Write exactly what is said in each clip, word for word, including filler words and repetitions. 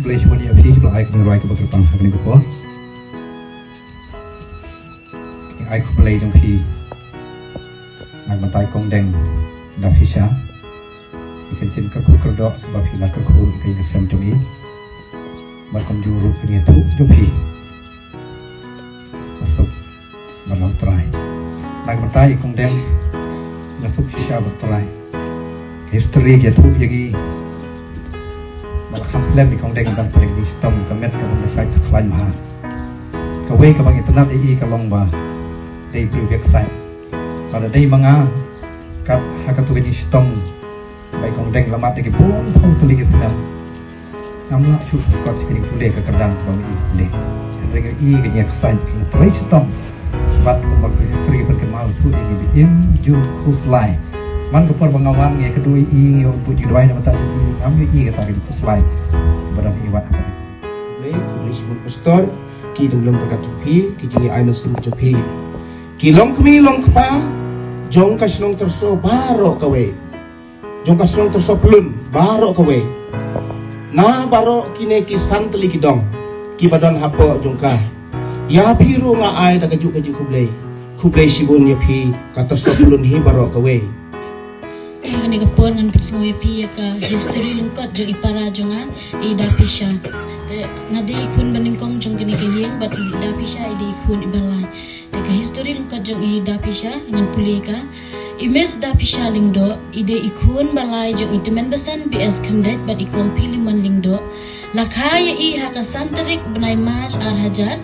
Blei shibun ïa phi ba ai ka jingrwai kaba kyrpang ha kane ka por. Ki ai khublei jong phi. Nang batai kong deng da phi sha. Ki kan tin ka khu kyrdoh ba phi la kyrkhu ka ïing ka sem jong i. Bad kumjuh ruh ka ïathuh jong phi. Masuk bad la u Trai. Nang batai kong deng masuk shisha bad u Trai. Ka history ka ïathuh ïa ngi. Ba la kham slem i kong deng dang pynlong jingshitom ka met ka bym da shait ka khlaiñ bha. Kawei kaba ngi tnat ïa i ka long ba dei briew beh ksai. Ba da dei ma nga kat ha katu ka jingshitom ba i kong deng la mad da ki bun phew tylli ki snem. Ngam lah shuh kot shi ka jingpule ka kyrdan kaba i pule. Tynrai i ka jingïaksaid ka trei shitom. Bad kumba tu history ban kynmaw tu i ngi ba im ju khuslai. Man ka por ba nga wan ngi ka dui i ngi wan tu ju duwai na mata ju i ngam ju i kata ka ju khuslai. Ba dang i wat hangta. Blei, ki blei shibun pastor, ki dang lem berkat jong phi, ki jingïa ai mynsiem jong phi. Ki long kmie long kpa jong ka shnong Tyrso baroh kawei. Jong ka shnong Tyrso Pyllun baroh kawei. Na baroh kine ki san tylli ki dong kiba don hapoh jong ka. Ïa phi ruh nga ai da kajuh ka jingkhublei. Khublei shibun ïa phi ka Tyrso Pyllun hi baroh kawei. Kane ka por ngan pynsngew ïa phi ïa ka history lyngkot jong i para jong nga i Da Pisha. Te nga dei i khun ba nyngkong jong kane ka ïing bad i Da Pisha i dei i khun iba lai. Te ka history lyngkot jong i Da Pisha ngan pule ka. I Miss Da Pisha Lyngdoh i dei i khun ba lai jong i Tymmen Basan B S Khymdeit bad i Kong Philemon Lyngdoh. La kha ïa i ha ka san tarik bnai March ar hajar.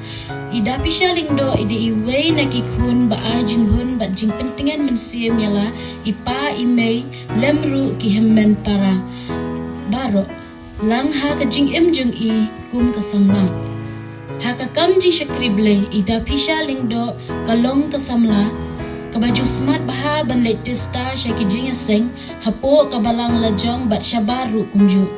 I Da Pisha Lyngdoh i dei iwei na ki khun ba ai jinghun bad jingpyntngen mynsiem ïa la i pa i mei lem ruh ki hynmen para baroh. Lang ha ka jingim jong i kum ka samla. Ha ka kam jingshakri Blei i Da Pisha Lyngdoh ka long ka samla kaba ju smat bha ban leit tista sha ki jingïaseng hapoh ka balang lajong bad shabar ruh kumjuh.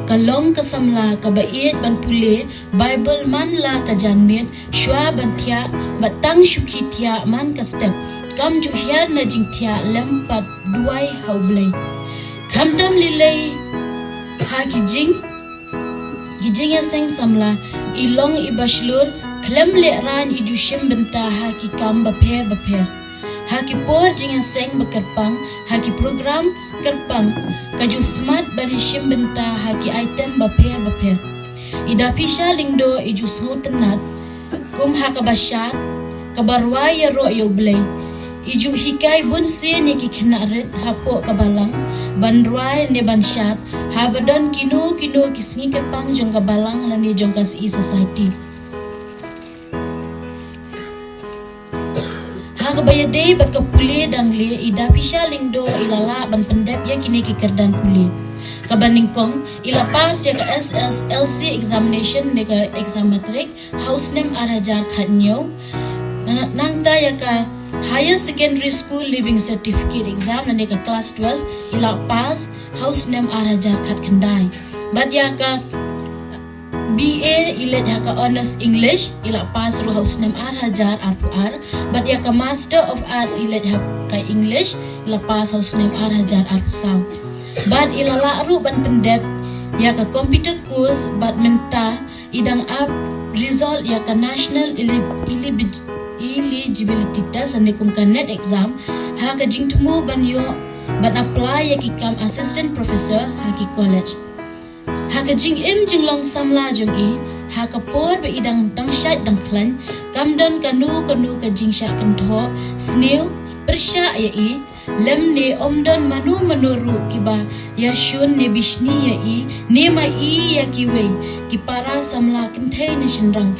Ka long ka samla kaba ïeit ban pule Baibl man la ka janmiet shuwa ban thiah bad tang shu khie thiah man ka step. Kam ju hiar na jingthiah lem pat duwai ha U Blei. Khamtam lei lei ha ki jing ki jingïaseng samla i long iba shlur khlem lehraiñ i ju shim bynta ha ki kam bapher bapher. Ha ki por jingïaseng ba kyrpang ha ki program kyrpang ka ju smat ban i shim bynta ha ki item bapher bapher. I Da Pisha Lyngdoh i ju sngewtynnat kum ha kaba shad kaba rwai ïaroh ïa U Blei. I ju hikai bunsien ïa ki khynnah rit hapoh ka balang ban rwai ne ban shad haba don kino kino ki sngi kyrpang jong ka balang lane jong ka S E Society. Ha kaba ïadei bad ka pule dang lieh i Da Pisha Lyngdoh i la lah ban pyndep ïa kine ki kyrdan pule. Kaba nyngkong i la pass ïa ka S S L C examination ne ka exam matric ha u snem ar hajar khathynñiew. Na-, nangta ïa ka Higher Secondary School Leaving Certificate exam lane ka class twelve i la pass ha u snem ar hajar khatkhyndai. Bad ïa ka B A i leit ha ka Honours English i la pass ruh ha u snem ar hajar arphew ar. Bad ïa ka Master of Arts i leit ha ka English i la pass ha u snem ar hajar arphew saw. Bad i la lah ruh ban pyndep ïa ka computer course bad mynta i dang ap result ïa ka National Eli-, Elib-, Eligibility Test lane kum ka NET exam ha ka jingthmu ban ïoh ban apply ïa ki kam assistant professor ha ki college. Ha ka jingim jinglong samla jong i ha ka por ba i dang dang shait dang khlaiñ kam don kano kano ka jingshah kynthoh sniew pyrshah ïa i lymne ym don mano mano ruh kiba ïashun ne bishni ïa i ne ma i ïa kiwei ki para samla kynthei ne shynrang.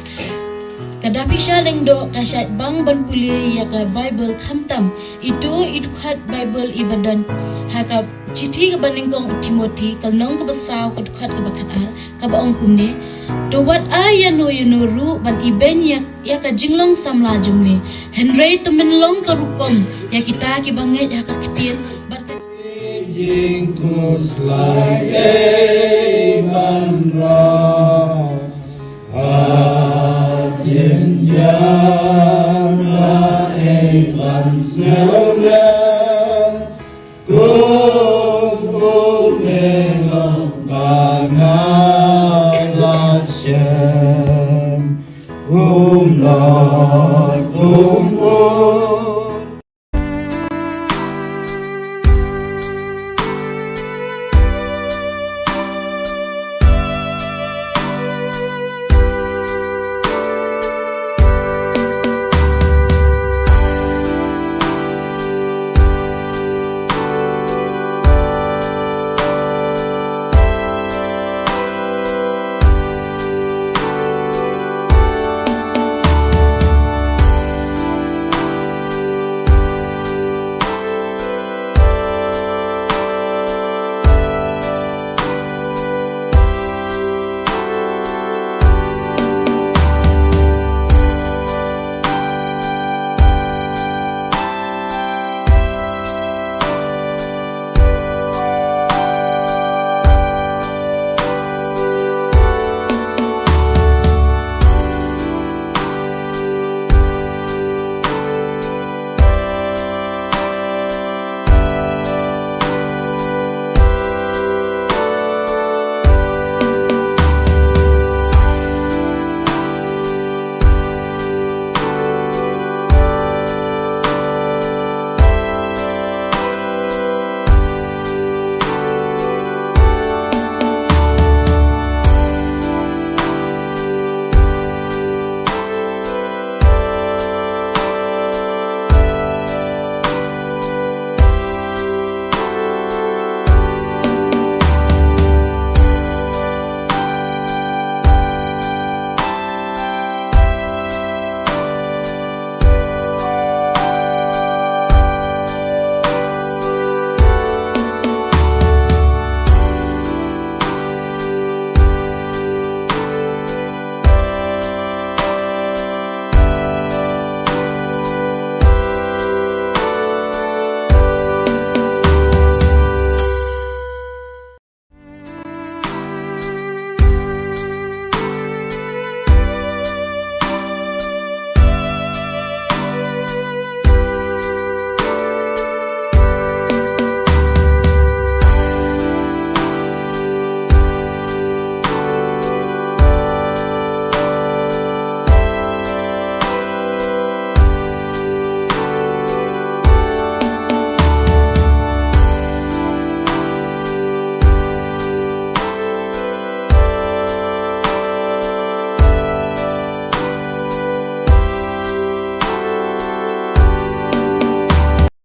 Ka Da Pisha Lyngdoh ka shait bang ban pule ïa ka Baibl khamtam ito i dkhot Baibl iba don ha ka Shithi kaba nyngkong u Timothi ka lynnong kaba saw ka dkhot kaba khatar kaba ong kumne, to wat ai ïano ïano ruh ban ibeiñ ïa, ïa ka jinglong samla jong me. Hynrei to men long ka rukom ïa kita kiba ngeit ha ka ktien bad ka Jingkhuslai ei ban rah ha jynjar ba ei ban sngew